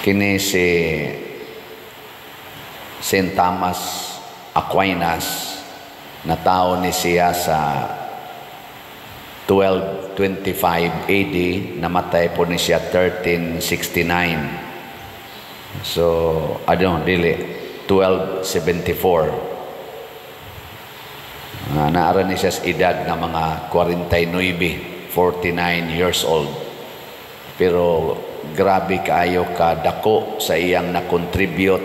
Kini si St. Thomas Aquinas, natawo ni siya sa 1225 AD, namatay po ni siya 1369. So, ano, dili, 1274. Naara ni siya sa edad nga mga 49, 49 years old. Pero grabe kaayo ka dako sa iyang na-contribute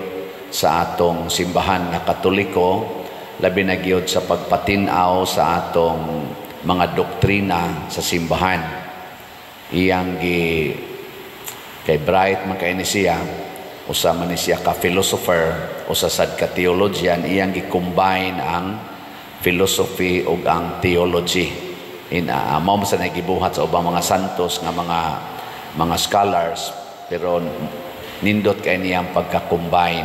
sa atong simbahan nga Katoliko, labi na gyud sa pagpatin-aw sa atong mga doktrina sa simbahan. Iyang gi kay bright man kay ni siya, usa man ni siya ka philosopher, usa sad ka theologian, iyang gi-combine ang philosophy ug ang theology. In mao man sa nagibuhat sa ubang mga santos nga mga scholars, pero nindot kay niyang pagka-combine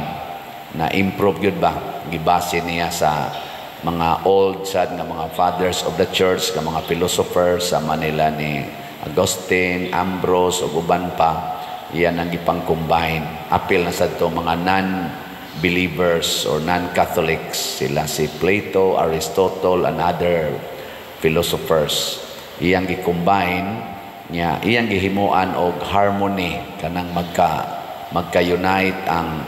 na improve gyud ba, gibase niya sa mga old sad nga mga fathers of the church, nga mga philosophers sa Manila ni Augustine, Ambrose ug uban pa, iyan ang gipang-combine. Apil na sad to mga non-believers or non-Catholics, sila si Plato, Aristotle and other philosophers. Iyang gi-combine niya, iyang gihimuan og harmony, kanang magka-unite ang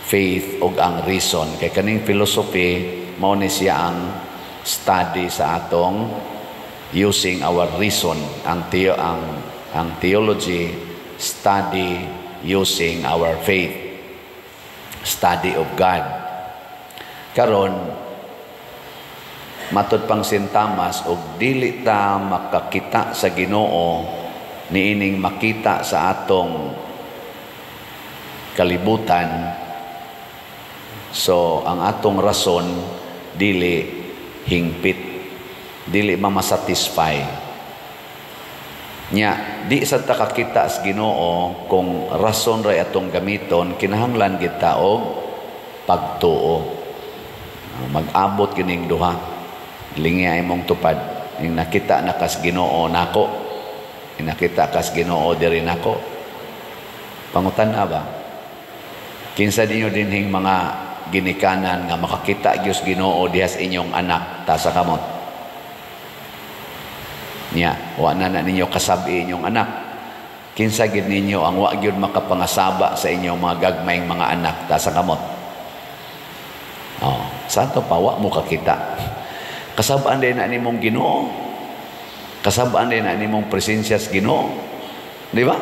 faith ug ang reason, kay kaning philosophy mao ni siya ang study sa atong using our reason. Ang theology, study using our faith, study of God. Karon, matud pang St. Thomas, og dili ta makakita sa Ginoo niining makita sa atong kalibutan, so ang atong rason dili hingpit, dili ma-satisfy nya. Di sa ta kakita sa Ginoo kung rason ra atong gamiton, kinahanglan kita og pagtuo. Mag-abot kining duha. Lingi ay mong tupad ning nakita na kas Ginoo nako, nakita kas Ginoo diri nako. Pangutan na ba, kinsa ninyo dinhing mga ginikanan nga makakita gyud Ginoo diha sa inyong anak? Taas kamot. Nya, wa na na ninyo kasabi inyong anak. Kinsa gid ninyo ang wa gyud makapangasaba sa inyong mga gagmayng mga anak? Taas kamot. Oh, santo pa wa mo kakita. Kasabaan din na nimong Ginoo. Kasabaan din na nimong presensya sa Ginoo. Di ba?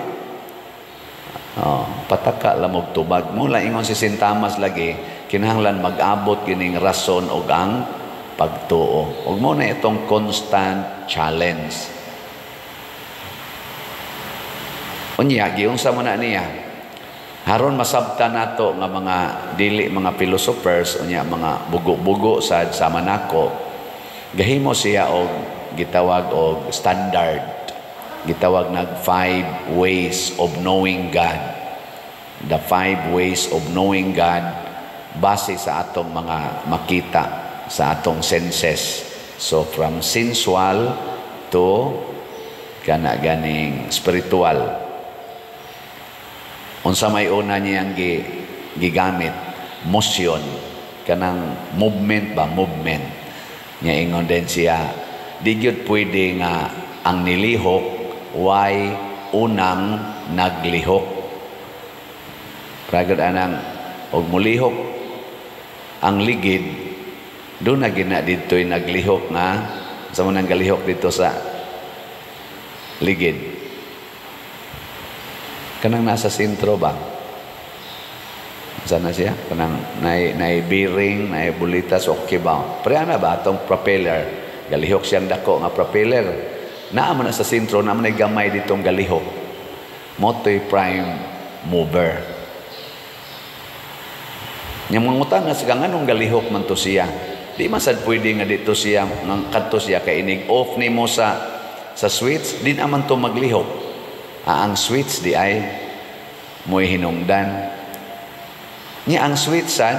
Oh, pataka lamog tubag. Mula ingon si St. Thomas lagi, kinahanglan mag-abot kining rason og ang pagtuo. Ug mo na itong constant challenge. Unya, giunsa mo na niya. Haron masabta nato nga mga dili mga philosophers, unya mga bugo-bugo sad sama nako, gahimo siya og gitawag og standard. Gitawag nag five ways of knowing God. The five ways of knowing God base sa atong mga makita sa atong senses. So from sensual to kana ganing spiritual. Unsa may una niyang gigamit? Motion, kanang movement ba, movement. Nya ingon din siya, di gyud pwede nga ang nilihok way unang naglihok. Pragod anang og mulihok ang ligid, do na gina didto'y naglihok nga sa mo nang galihok dito sa ligid. Kanang nasa sentro ba? Sana siya? Kanang nay bearing, nay bulitas, okay ba? Pre ana ba atong propeller? Galihok siyang dako nga propeller. Naa man na sa sentro, naa man gamay ditong galihok. Motoy prime mover. Nya mangutan nga siya, nganong galihok man to siya? Di man sad pwede nga dito siya, nga kadto siya kay inig off nimo sa switch, di naman to maglihok. Ah, ang switch di ay mo'y hinungdan. Nya ang switch sad,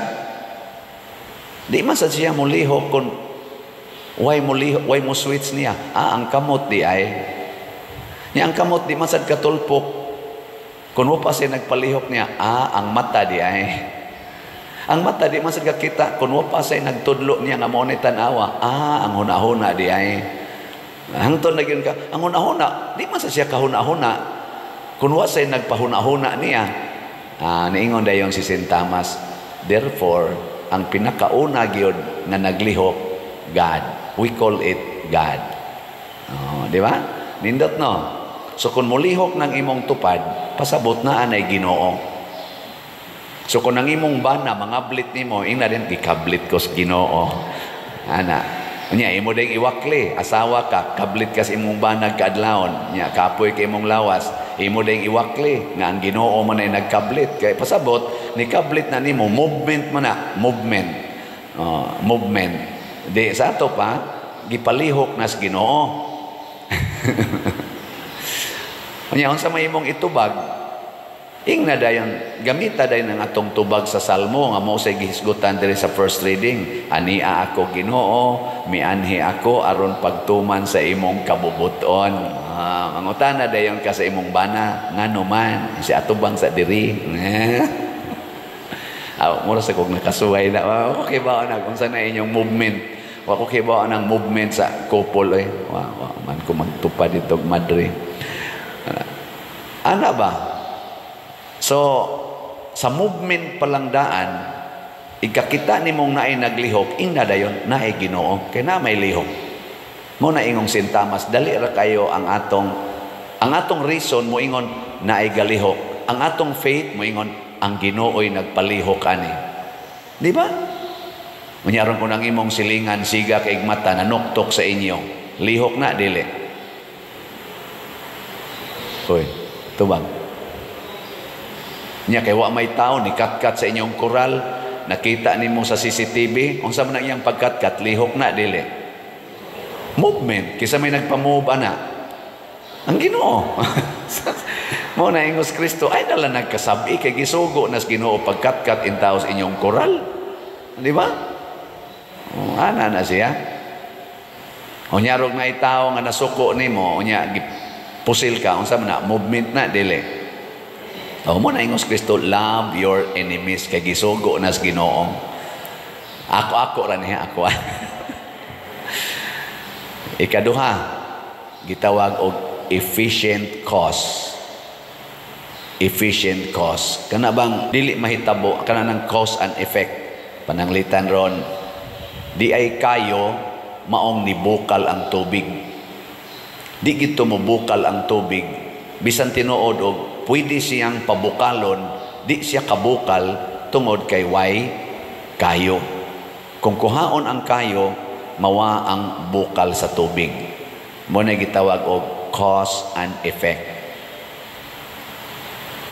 di man sad siya molihok kung why mo lihok, why mo switch niya. Ah, ang kamot di ay. Nya ang kamot di man sad katulpok. Kung wa pa siya nagpalihok niya, ang mata di ay. Ang mata di man sa kakita, kung wa pa siya nagtudlo niya nga mao ni tan-awa, ang hunahuna di ay. Hangtod na gyud ka, ang hunahuna, di man sa siya kahuna-huna. Kung wa siya nagpahuna-huna niya, niingon dayon si Saint Thomas, therefore, ang pinakauna gyud nga naglihok, God. We call it God. Oh, di ba? Nindot, no? So kung mulihok ng imong tupad, pasabot na anay Ginoo. So kung ang imong bana mangablit nimo, ingna din, "Gikablit ko sa Ginoo." Ana. Nya imo ding iwakli, asawa ka, kablit ka sa imong banag kaadlawon, nya kapoy kay imong lawas, imo ding iwakli nga ang Ginoo man ay nagkablit. Kay pasabot ni kablit na nimo, movement man na, movement. Oh, movement. Di sa ato pa gipalihok na sa Ginoo. Unya unsa may imong itubag? Ingna dayon, gamita dayon ang atong tubag sa Salmo nga mao say gihisgutan diri sa first reading. "Ania ako, Ginoo, mianhi ako aron pagtuman sa imong kabubuton." Mangutana dayon ka sa imong bana, ngano man si atubang sa diri. Mura sa kog nakasuway na. Okay ba na kung na inyong movement? Wa ko kibaw ang movement sa couple eh. Wa man ko magtupad itog madre. Ana ba? So, sa movement palang daan, ikakita nimong naay naglihok, ingna dayon, naay Ginoo, kay na may lihok. Mo na ingong Saint Thomas, dali ra kayo ang atong reason moingon naay galihok. Ang atong faith moingon ang Ginoo'y nagpalihok ani. Di ba? Unya ron kung ang imong silingan siga kay mata nanuktok sa inyo, lihok na dili? Hoy, tubag. Nya kay wa may tao ni katkat sa inyong koral, nakita nimo sa CCTV, unsa man ang iyang pagkatkat, lihok na dili? Movement, kisa may nagpa-move ana. Ang Ginoo. Mo na ingos Kristo, ay nala nagkasabi kay gisugo nas Ginoo pagkatkat intaw sa inyong koral. Di ba? Oh, ana na siya. Unya rog na itawo nga nasuko nimo, unya pusil ka, unsa man na movement na dili? O mo na ingos Kristo, "Love your enemies," kay gisugo nas Ginoo. Ako ako ra niya ako. Ikaduha, gitawag og efficient cause. Efficient cause. Kana bang dili mahitabo kana ng cause and effect. Pananglitan ron, di ay kayo maong nibukal ang tubig. Di gito mo bukal ang tubig. Bisan tinuod og pwede siyang pabukalon, di siya kabukal tungod kay way kayo. Kung kuhaon ang kayo, mawa ang bukal sa tubig. Mo na gitawag og cause and effect.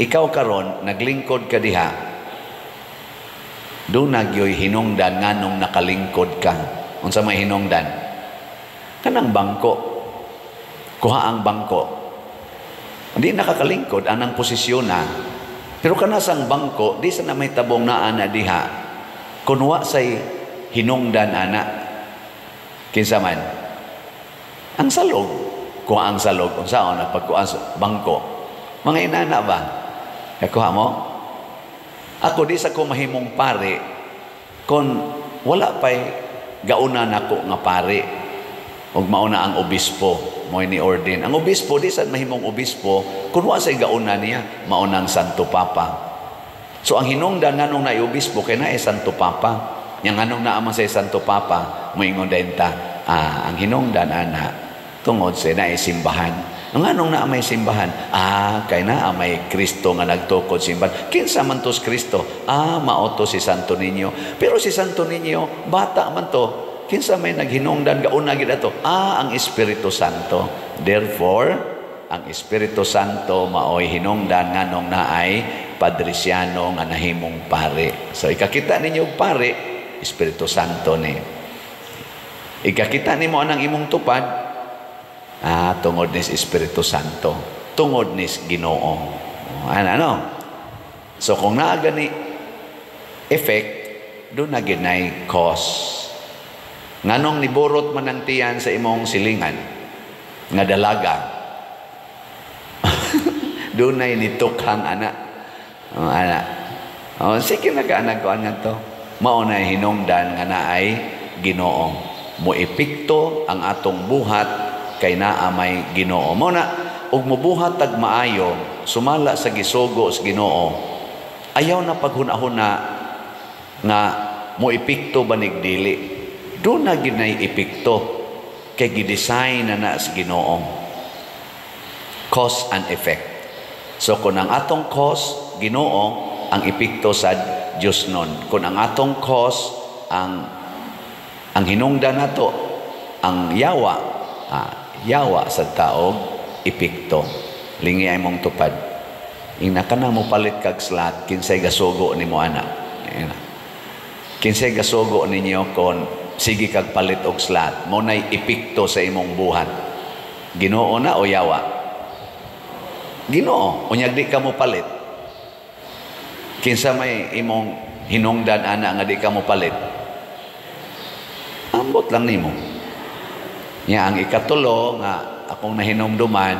Ikaw karon naglingkod ka diha. Duna gyoy hinungdan nganong nakalingkod ka. Unsa may hinungdan? Kanang bangko. Kuha ang bangko. Hindi nakakalingkod anang posisyon na. Pero kanasang bangko, di sa na may tabong naa na diha. Kunwa say hinungdan ana. Kinsa man? Ang salog. Kuha ang salog. Unsaon na pagkuha sa bangko? Mga inana ba? Kakuha mo? Ako di sa ko mahimong pare kung wala pa'y gauna nako nga pare ug mauna ang obispo mo ni ordain. Ang obispo di sa mahimong obispo kung wa say gauna niya, mauna ang Santo Papa. So ang hinungdan nganong naay obispo kay naay Santo Papa. Nya nganong naa man say Santo Papa, moingon dayon ta, ang hinungdan ana tungod sa naay simbahan. Ang anong naa may simbahan? Kay naa may Kristo nga nagtukod simbahan. Kinsa man to si Kristo? Mao to si Santo Niño. Pero si Santo Niño, bata man to. Kinsa may naghinungdan gauna gid ato? Ang Espiritu Santo. Therefore, ang Espiritu Santo maoy hinungdan nganong naay Padriciano nga nahimong pare. So ikakita ninyo og pare, Espiritu Santo ni. Ikakita nimo anang imong tupad, tungod ni Espiritu Santo, tungod ni Ginoo. Ano, ano? So kung naa gani effect, duna ginay cause. Nganong niburot man ang tiyan sa imong silingan nga dalaga? Dunay nitukhang ana. Oh, ana. Oh, sige na ka anag kuan nga to. Mao na hinungdan nga naay Ginoo. Mo epekto ang atong buhat kay naa may Ginoo. Mao na ug mobuhat tag maayo sumala sa gisugo sa Ginoo. Ayaw na paghuna-huna nga mo epekto banig dili. Duna ginay epekto kay gidesign na na sa Ginoo. Cause and effect. So kung ang atong cause Ginoo, ang epekto sa Dios nun. Kung ang atong cause ang hinungdan nato ang yawa, yawa sa taog epekto. Lingi ay mong tupad. Ina ka na mo palit kag slot, kinsay gasugo nimo ana? Ina. Kinsay gasugo ninyo kon sige kag palit og slot? Mo nay epekto sa imong buhat. Ginoo na o yawa? Ginoo. Unyag di ka mo palit. Kinsa may imong hinungdan ana nga di ka mo palit? Ambot lang nimo. Nya ang ikatulo nga akong nahinumduman,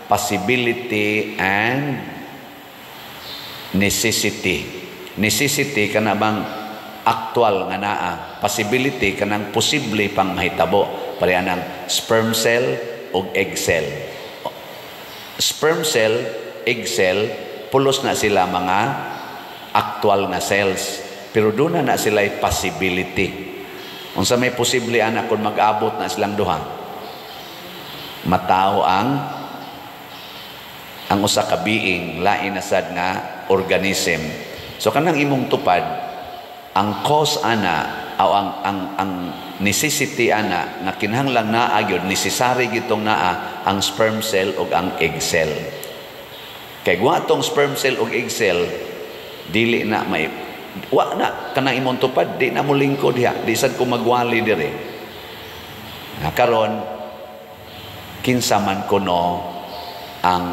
possibility and necessity. Necessity kana bang actual nga naa. Possibility kanang posible pang mahitabo. Pareha ng sperm cell ug egg cell. Sperm cell, egg cell, pulos na sila mga actual nga cells. Pero doon na na sila possibility. Unsa may posible ana kung mag-abot na silang duha? Matao ang usa ka being, lain na sad nga organism. So kanang imong tupad, ang cause ana o ang necessity ana nga kinahanglan naa gyud, necessary gitong naa ang sperm cell ug ang egg cell. Kay wa tong sperm cell ug egg cell, dili na may wa na kanang imong tupad, di na mo lingkod diha, di sad ko magwali dire. Na karon, kinsa man kuno ang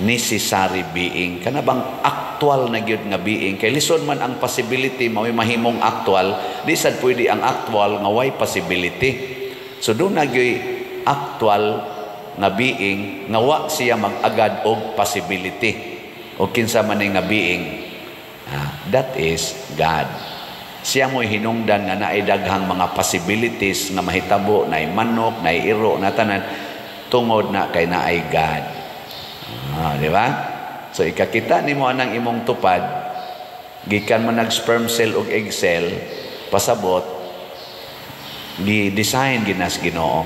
necessary being, kana bang actual na gyud nga being? Kay lisod man ang possibility mao'y mahimong actual, di sad pwede ang actual nga way possibility. So doon na gyud actual nga being nga wa siya mag-agad og possibility. O kinsa man ni nga being? That is God. Siya mo'y hinungdan nga naay daghang mga possibilities nga mahitabo, naay manok, naay iro, na tanan, tungod na kay naay God. Di ba? So ikakita nimo anang imong tupad, gikan man nag sperm cell ug egg cell, pasabot gi-design ginas Ginoo.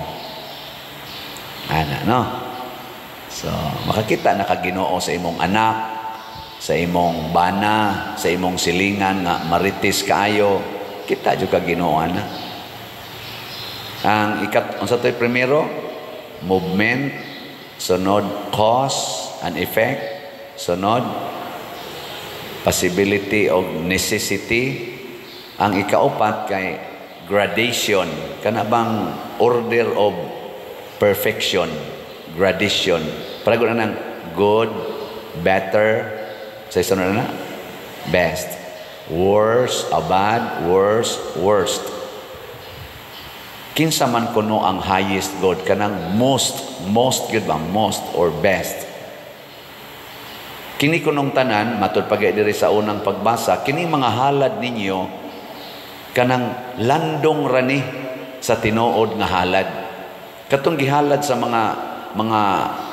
Ana, no? So makakita na ka Ginoo sa imong anak, sa imong bana, sa imong silingan nga marites kaayo, kita jud ka Ginoo ana. Ang ikat unsa to'y primero? Movement, sunod cause and effect, sunod possibility of necessity. Ang ikaupat kay gradation, kana bang order of perfection, gradation. Para na nang good, better, sa sunod na best, worse, a bad, worse, worst. Kinsa man kuno ang highest good, kanang most, most good ba, most or best? Kini kunong tanan, matud pa diri sa unang pagbasa, kini mga halad ninyo kanang landong rani sa tinuod nga halad. Katong gihalad sa mga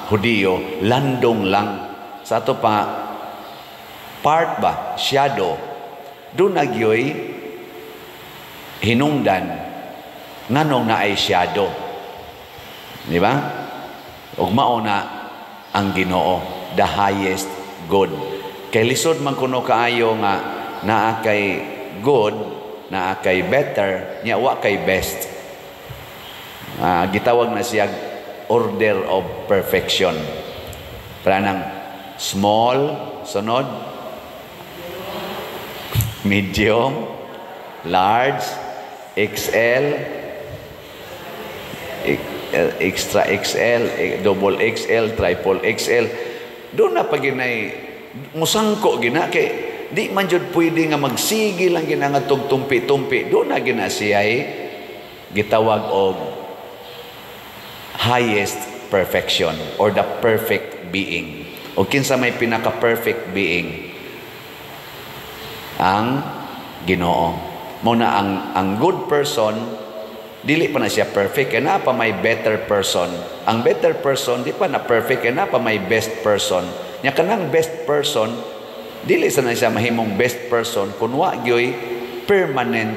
Hudiyo, landong lang. Sa ato pa part ba, shadow. Doon nagyoy hinungdan nganong naay shadow. Di ba? Ug mao na ang Ginoo, the highest good. Kay lisod man kuno kaayo nga naa kay good, naa kay better, nya wa kay best. Gitawag na siya order of perfection. Para nang small, sunod, medium, large, XL, extra XL, double XL, triple XL. Doon na pag ginay, musangko gina, kay di man jud pwede nga magsige lang gina nga tugtumpi-tumpi. Doon na gina siya gitawag og highest perfection or the perfect being. O kinsa may pinaka-perfect being? Ang Ginoo. Mao na ang good person, dili pa na siya perfect kay naa pa may better person. Ang better person, di pa na perfect kay naa pa may best person. Nya kanang best person, dili sa na siya mahimong best person kung wa gyoy permanent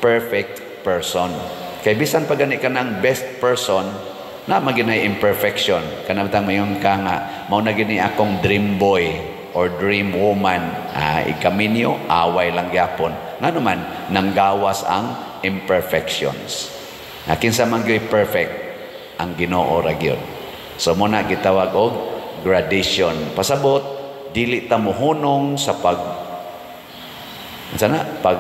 perfect person. Kay bisan pa gani kanang best person na maginay imperfection. Kanang tang mayon ka nga mao na gini akong dream boy or dream woman. Ah, ikaminyo, away lang gyapon. Ngano man nanggawas ang imperfections. Na kinsa man gyoy perfect? Ang Ginoo ra gyud. So mao na gitawag og gradation. Pasabot, dili ta mohunong sa pag sana pag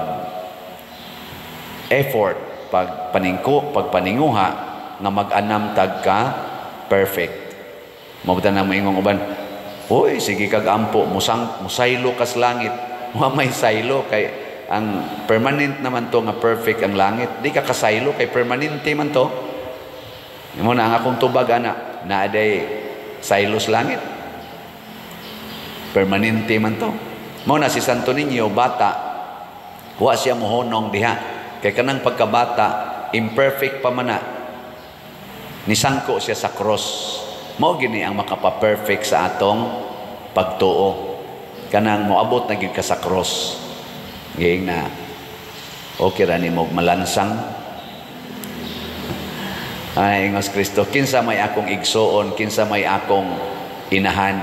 effort, pag paningko, pagpaninguha nga mag-anam tag ka perfect. Mabuta na mo ingong uban, "Uy, sige kag ampo, musang musaylo kas langit." Wa may saylo kay ang permanent naman to nga perfect ang langit. Di ka kasaylo kay permanente man to. Mo na ang akong tubag ana, naaday saylos langit. Permanente man to. Mao na si Santo Niño bata, wa siya mohonong diha. Kay kanang pagkabata, imperfect pa man na. Nisangko siya sa cross. Mao gini ang makapa-perfect sa atong pagtuo. Kanang moabot na gyud ka sa cross. Giing na okay ra nimo malansang. Ay, ingos Kristo, "Kinsa may akong igsuon, kinsa may akong inahan?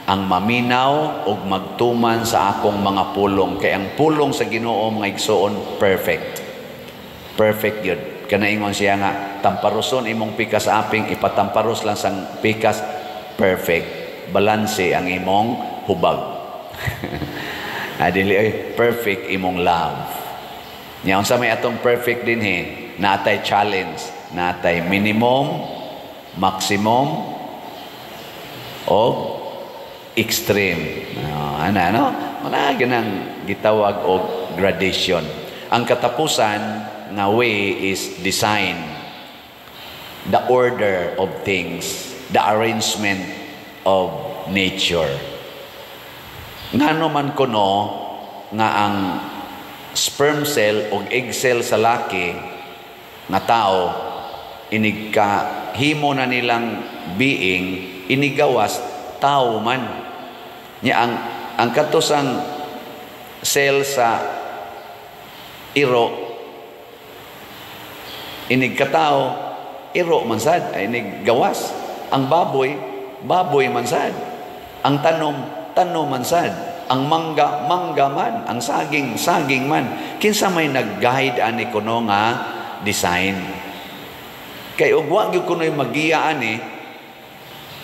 Ang maminaw ug magtuman sa akong mga pulong." Kay ang pulong sa Ginoo, mga igsuon, perfect. Perfect yun. Kanaingon siya nga, "Tamparuson imong pikas aping," ipatamparos lang sang pikas, perfect. Balanse ang imong hubag. Adili ay perfect imong love. Nya unsa may atong perfect dinhi? Natay challenge, natay minimum, maximum, o extreme. Ana no? Wala ganang gitawag og gradation. Ang katapusan nga way is design. The order of things, the arrangement of nature. Ngano man kuno nga ang sperm cell o egg cell sa laki nga tao, inig ka himo na nilang being, inigawas tao man, nya ang katusang cell sa iro, inig katao, iro man sad, ay inig gawas ang baboy, baboy man sad, ang tanom, tanom man sad, ang mangga, mangga man, ang saging, saging man? Kinsa may nag-guide ani kuno nga design? Kay og wa gyud kuno'y magiya ani,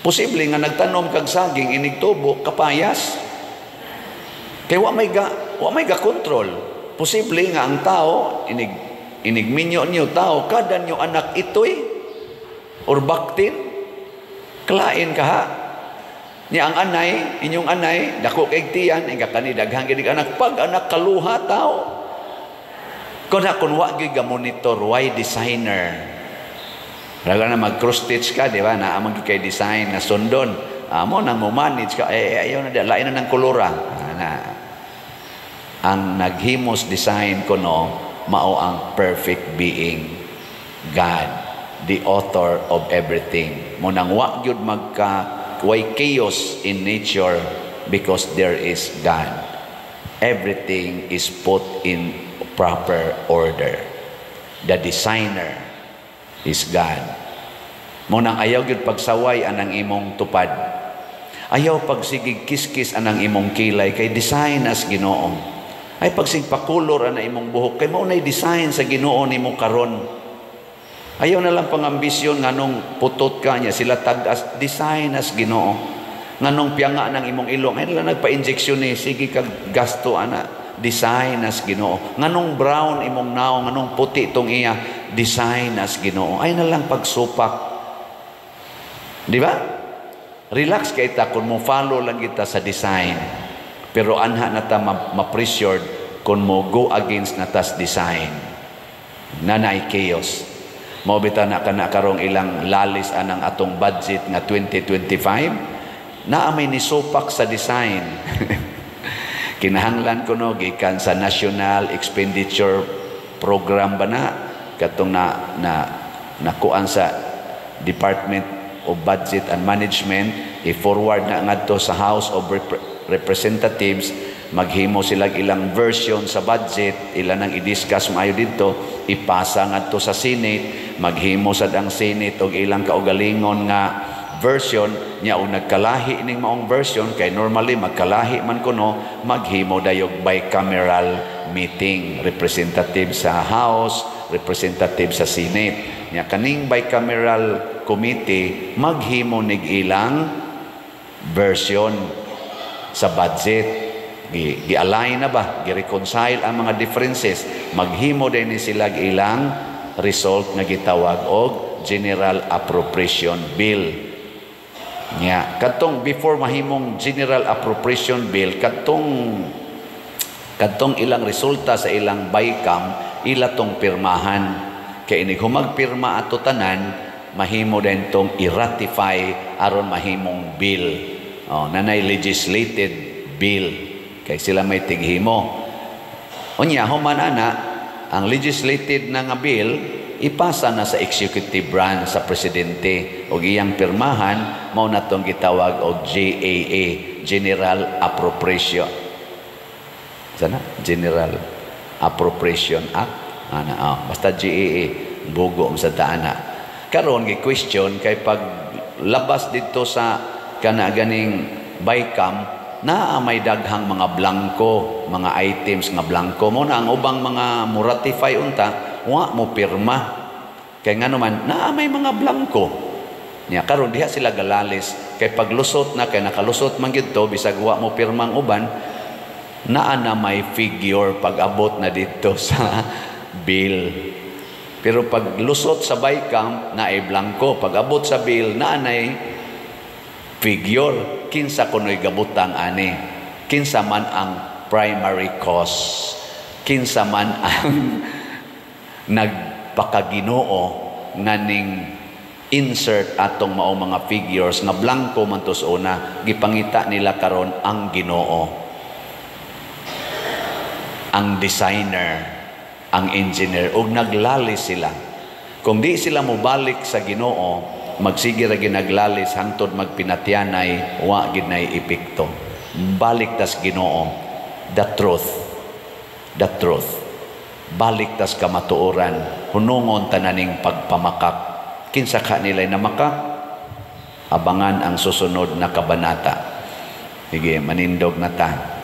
posible nga nagtanom kag saging, inig tubo kapayas, kay wa may ga control. Posible nga ang tao, inig minyo niyo tao, kada niyo anak itoy or baktin, klain ka ha. Niya ang anay, inyong anay, dako kay tiyan, inga kani daghang gid anak, pag anak kaluha tao. Kun na kun wa gyud ga monitor, why designer? Raga na mag cross stitch ka, di ba? Naa man gyud kay design na sundon. Amo nang mo manage ka, eh ayaw na, lain na ng kolora. Na. Ang naghimos design ko no, mao ang perfect being, God, the author of everything. Mao nang wa gyud magka way chaos in nature because there is God. Everything is put in proper order. The designer is God. Mao nang ayaw gyud pagsaway anang imong tupad. Ayaw pagsigig kiskis anang imong kilay kay design as Ginoo. Ay pagsig pakulor ana imong buhok kay mao nay design sa Ginoo nimo karon. Ayaw na lang pangambisyon nganong putot ka niya sila tag-as, design as Ginoo. Nganong piyanga ng imong ilong, ay lang nagpa-injection ni, sige kag gasto ana, design as Ginoo. Nganong brown imong naong, nganong puti tong iya, design as Ginoo. Ay na lang pagsupak. Di ba? Relax kay ta kung mo follow lang kita sa design. Pero anha na ta ma-pressured kung mo go against na tas design. Nanay chaos. Mao bitaw na kana karong ilang lalis anang atong budget nga 2025 Naa may nisupak sa design. Kinahanglan kuno gikan sa National Expenditure Program ba na katong na na nakuan sa Department of Budget and Management, i-forward na ngadto sa House of Representatives, maghimo sila ilang version sa budget, ila nang i-discuss maayo didto, ipasa ngadto sa Senate, maghimo sad ang Senate og ilang kaugalingon nga version nya, og nagkalahi ning maong version, kay normally magkalahi man kuno, maghimo dayog bicameral meeting, representative sa House, representative sa Senate nya. Kaning bicameral committee maghimo nig ilang version sa budget, gi-align na ba, gi-reconcile ang mga differences, maghimo din ni sila ilang result nga gitawag og General Appropriation Bill. Nya kadtong before mahimong General Appropriation Bill, kadtong kadtong ilang resulta sa ilang bicam, ila tong pirmahan, kay inig humagpirma ato tanan, mahimo din tong i-ratify aron mahimong bill. Oh, nanay legislated bill kay sila may tighimo. Unya human ana ang legislated na nga bill, ipasa na sa executive branch, sa presidente, og iyang pirmahan. Mao na tong gitawag og GAA, General Appropriation sana, General Appropriation Act ana. Oh, basta GAA, bugo sa taana. Karon gi question kay pag labas dito sa kana ganing bicam, naa may daghang mga blanko, mga items nga blanko. Mo na ang ubang mga mo ratify unta wa mo pirma kay ngano man naa may mga blanko. Nya karon diha sila galalis kay paglusot na, kay nakalusot man gid to bisag wa mo pirmang uban, naa na may figure pag abot na dito sa bill. Pero pag lusot sa bicam, naay blanko. Pag abot sa bill, naa nay figure. Kinsa kuno'y gabutang ani? Kinsa man ang primary cause? Kinsa man ang nagpakaginoo nga ning insert atong mao mga figures nga blanko man to sa una? Gipangita nila karon ang Ginoo, ang designer, ang engineer, ug naglalis sila. Kung di sila mobalik sa Ginoo, magsige ra ginaglalis hangtod magpinatyanay, wa gid nay epekto. Balik tas Ginoo, the truth, the truth. Balik tas kamatuoran, hunungon tananing pagpamakak. Kinsa ka nila namakak? Abangan ang susunod na kabanata. Sige, manindog na ta.